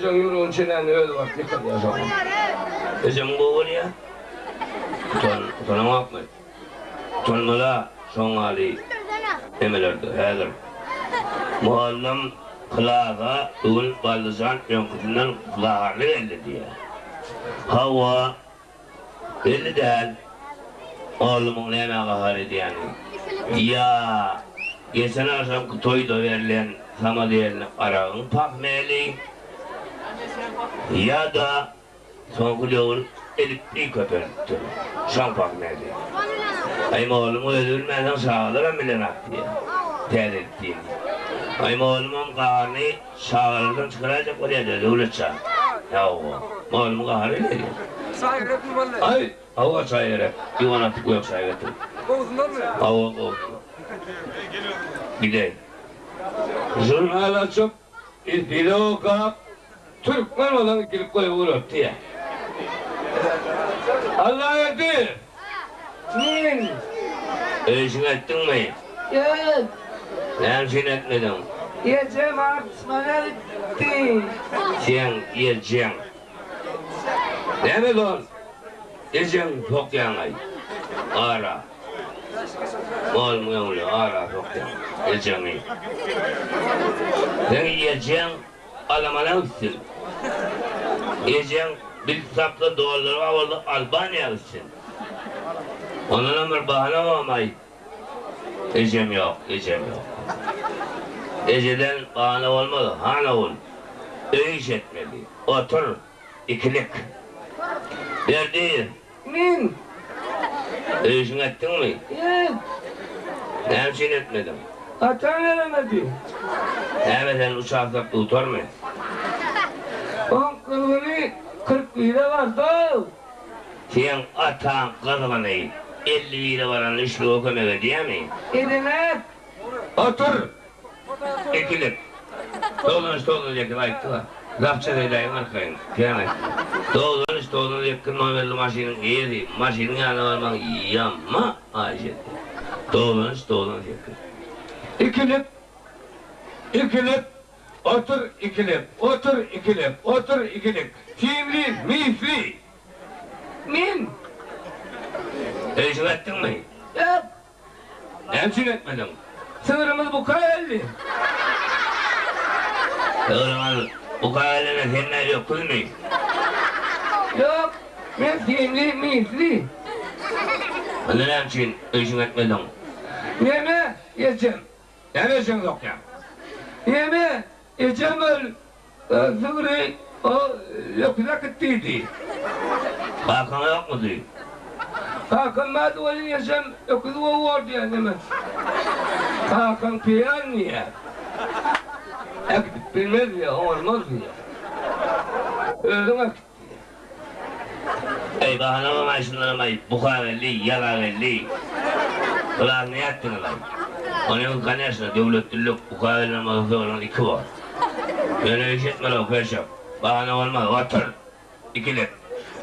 Ejeň ýumrugyny çenände özi baryp ýykylýar şoňa. Ejeň gowy bolýa. Utan, utanaňokmy? Utanmala şoň ýaly nemelerde häzir. Mugallym klasa bu gün Ballyjan öňküsinden gaharly geldi diýýär. Hawa, Belli däl, oglumyň nämä gahar edýäni. Ýa geçen agşamky toýda berlen samadelnik aragyň pahmeli, ýa-da soňky döwür elipbiý köpelipdir, şoň pahmeli. Aý, mollumyň özi bilmänsoň çagalaram bilenok diýýär, täze elipbiýini. Aý, mollumam gaharyny Çagalardan çykaraýjak bolýa-da, Döwletjan. Hawa, mugallymyň gahary gelýär. Çaý gerekmi boldy? Aý, hawa, çaý gerek. Diwan atyp gök çaý getir. Gowusyndanmy? Hawa, gowusyndan. Gideý. Žurnal açyp, efire okap, türkmen bolan ikilik goýup ugratdy ýa. Allaberdi! Men. Öýşüňi etdiňmi? Ýok. Näme üçin etmediň? Ejem artmana gitdi. Seň ejeň. Näme zol? Ejeň sokýaňaý. Ara. Molumyň öňüne ara sokýaň. Ejeňi. Seň ejeň Alamana gitsin. Ejeň bil tapsa dollar bar bolsa Albaniýa gitsin. Ondanam bir bahana bolmaý. Ejem ýok, ejem ýok. Ejeden bahana bolmaz, han ogul. Öý iş etmeli. Otur, ikilik. Berdi. Men. Öý işiňi etdiňmi? Ýok. Näme üçin etmediň? Atam elemedi. Näme sen uçastok dutarmy? Oň gyzgyny 41-e bardy-ow. Seň ataň gyzgyny 51-e baran üçlüge kömek edýämi? Edenek. Otur! Ikilik. 93, 98 aýtdy-la. Zapças edäýiň arkaýyn. Kän aýtdy. 93, 98 nomerli maşynyň eýesi maşynyň ýanyna barmagy ýamma haýyş etdi. 93, 98. Ikilik. Ikilik. Otur, ikilik. Otur, ikilik. Otur, ikilik. Simli, misli. Men. Öýjük etdiňmi? Ýok. Näme üçin etmediň? Sygrymyz buka geldi. Sygryňyz buka gelende sen nä öküzmi? Ýok, men simli, misli. Onda näme üçin öýşüňi etmediň? Neme, ejem? Näme ejeňi sokýaň? Neme, ejem öl Sygry o öküz äkit diýdi. Kakaň ýokmudy? Kakam bardy welin ejem öküzi gowy gör diýýär neme. Kakaň peýan diýýär. Äkidip bilmez diýýär, oňarmaz diýýär. Özüň äkit diýýär. Eý bahanamam-aý şundanam-aý buka geldi, ýala geldi. Bular nätdiňiz-aý? Onyňyz koneşno döwletlilik buka gelen bolsa sygryňyz iki bor. Ýöne iş etmeli-ow köşek. Bahana bolmaz, otur! Ikilik.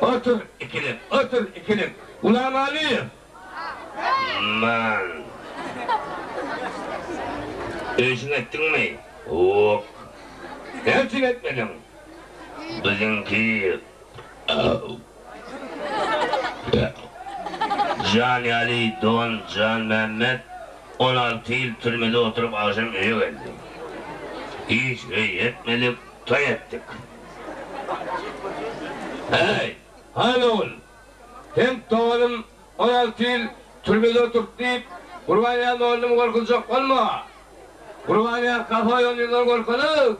Otur, ikilik, otur, ikilik. Gulam Alyýew! Man. Öýşüňi etdiňmi? Ýok. Näme üçin etmediň? Biziňki Jan ýaly dogan Janmämmet 16 ýyl türmede oturyp agşam öýe geldi. Hiç öý etmedik, toý etdik. Häý, han ogul, seň doganym 16 ýyl türmede oturdy diýip, Gurbanýaz mollum gorkuzjak bolma. Gurbanýaz kasoý on ýyldan gorkanok.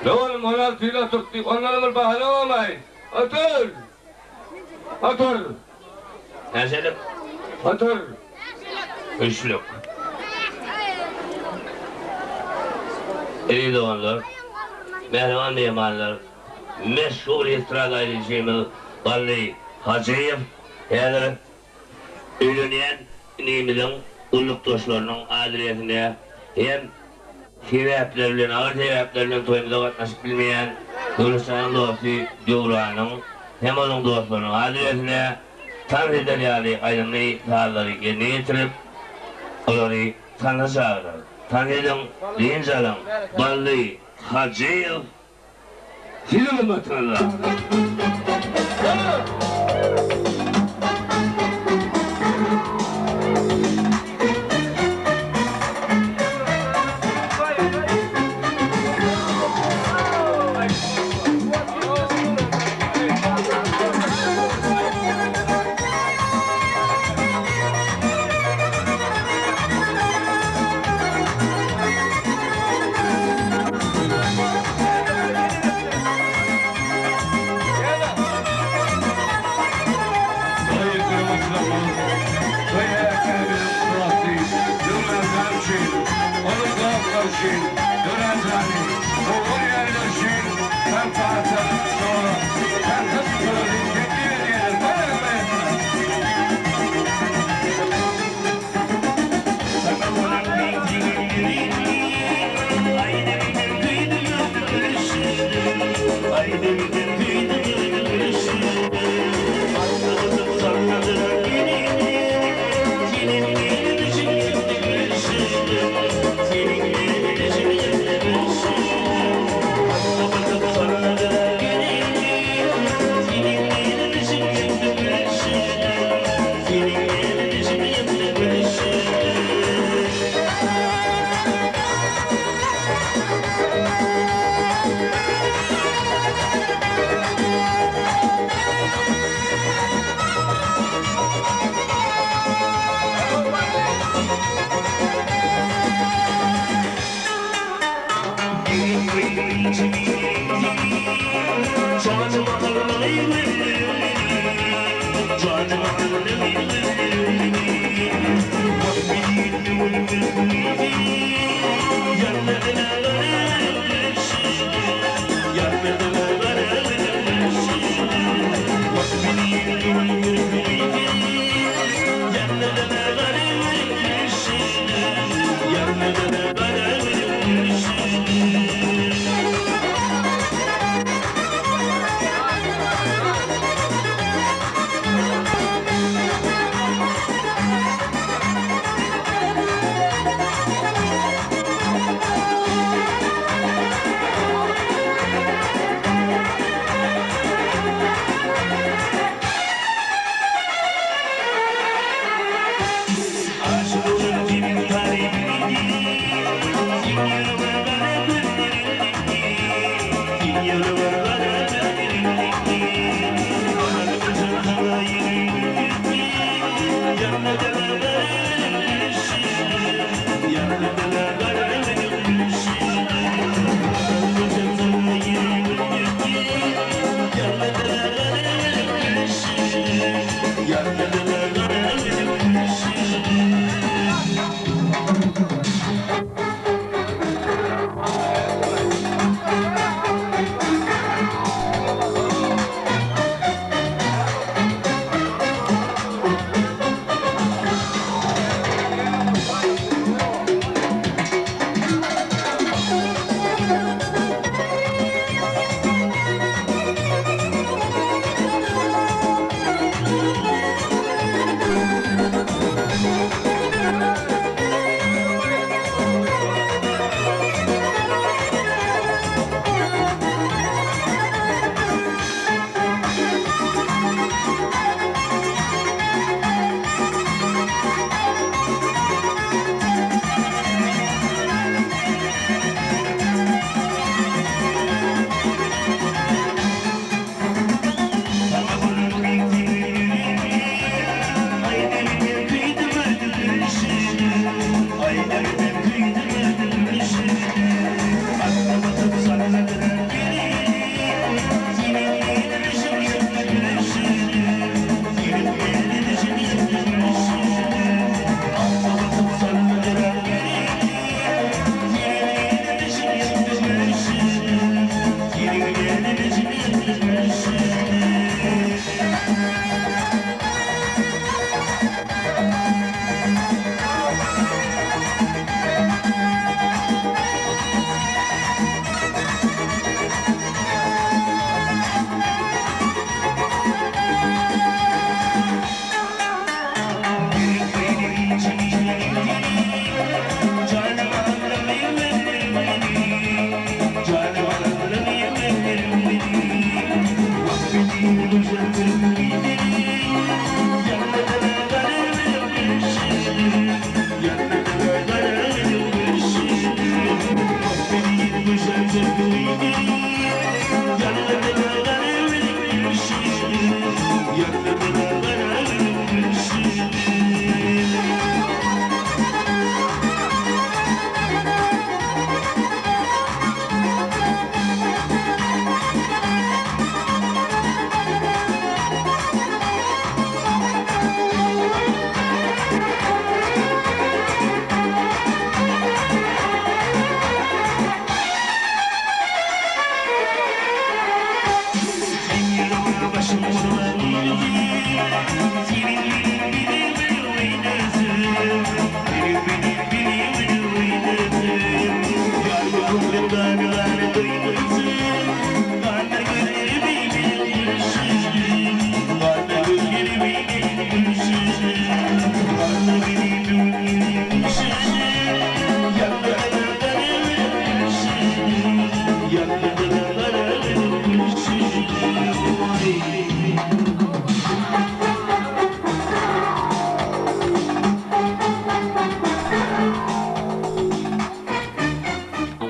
Doganym 16 ýyl oturtdy, ondanam bir bahana bolmaý. Otur! Otur! Näçelik? Otur! Üçlük. Eziz doganlar, mähriban myhmanlar, meşhur estrada aýdymçymyz Bally Hajyýew häzir Öýlenýän inimiziň gullukdaşlarynyň adresine hem sebäpler bilen, agyr sebäpler bilen toýumyza gatnaşyp bilmeýän Döwletjanyň dosty Döwranyň hem onuň dostlarynyň adresine tans eder ýaly aýdymly sazlary ýerine ýetirip, olary tansa çagyrar. Tans ediň, dynç alyň, Bally! Hajyýew siziň hyzmatyňyzda.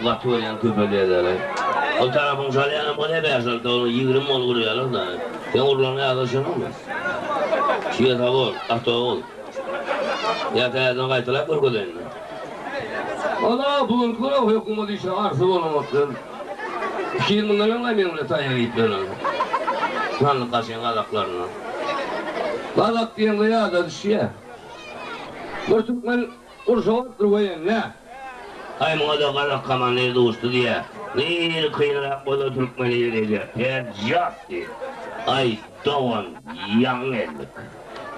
gaty görýän köpelýärler. Ol tarapyň çalýanam bolýar bäş-alty oglan 20 bolup urýarlar-da. Sen urlanyňa ýada düşenokmy? Şeýle sag bol, ata ogul. Ýa täzeden gaýtalap görkezeýinmi? Ala, bu günki güne hökümet işe arsy bolanokdyr. Iki ýyl mundan öň hem meň bilen taýak iýip ýören. Sandyk gaşyň gazaklaryndan. Gazak diýeňde ýada düşýär. Bir türkmen urşa barypdyr woýenna. Aý muňa-da gazak komandir duşdy diýýär. Niri kynrak bolsa türkmen ýigidi edýär. Perjat diýip. Aý dogan ýaňy geldik.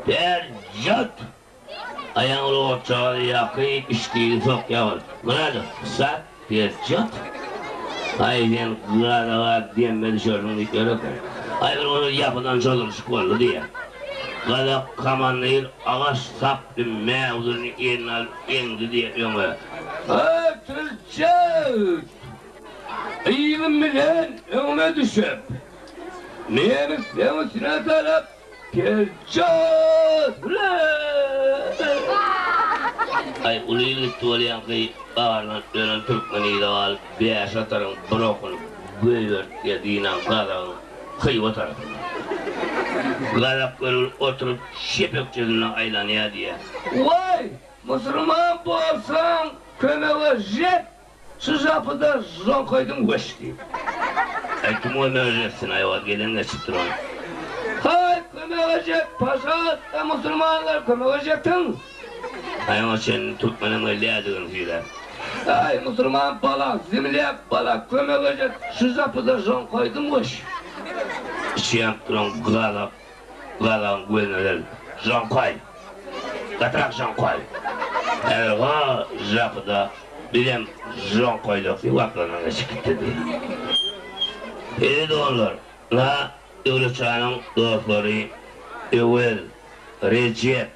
Perjat! Aýagyny otjagazy ýakyp, içdigi sokýar ol. Muny-da sat, perjat! Aý sen gazaga demme düşersiň diýip ýör eken. Aý bir gün ýapydan çozulyşyk boldy diýýär. Gazak komandir agaç saply mäwzürini eline alyp eňdi diýýär öňe. Aý perjat! Yzym bilen öňüme düşüp, nemisleň üstüne tarap Perjat! Aý, uly ýigit bolýaňky gaharlanyp ýören türkmen yza galyp, bäş ataryň bir okuny goýbertdi dynan gazagyň Hywa tarapyna. Gazak görgüli oturyp şepekjesinde aýlanýar diýýär. Waý, musulman bolsaň kömege jet! Şu japyda žoňkaýdyň weş diýip. Aý kim kömek etsin aý wagt gelen geçip duran. Haý kömege jet pažalsta musulmanlar kömege jetiň. Aý oňa çenli türkmenem gelýädigini süýräp. Aý musulman bala zemlýak bala kömege jet şu japyda žoňkaýdyň weş. Içi ýanyp duran gazak gazagyň gözüne seredip žoňkaý. Gatyrak žoňkaý. Häzir ho japyda Bizem žoňkaýdok diýip aklaryna geçip gitdi diýdi. Eziz doganlar, ynha Döwletjanyň dostlary Öwez, Rejep.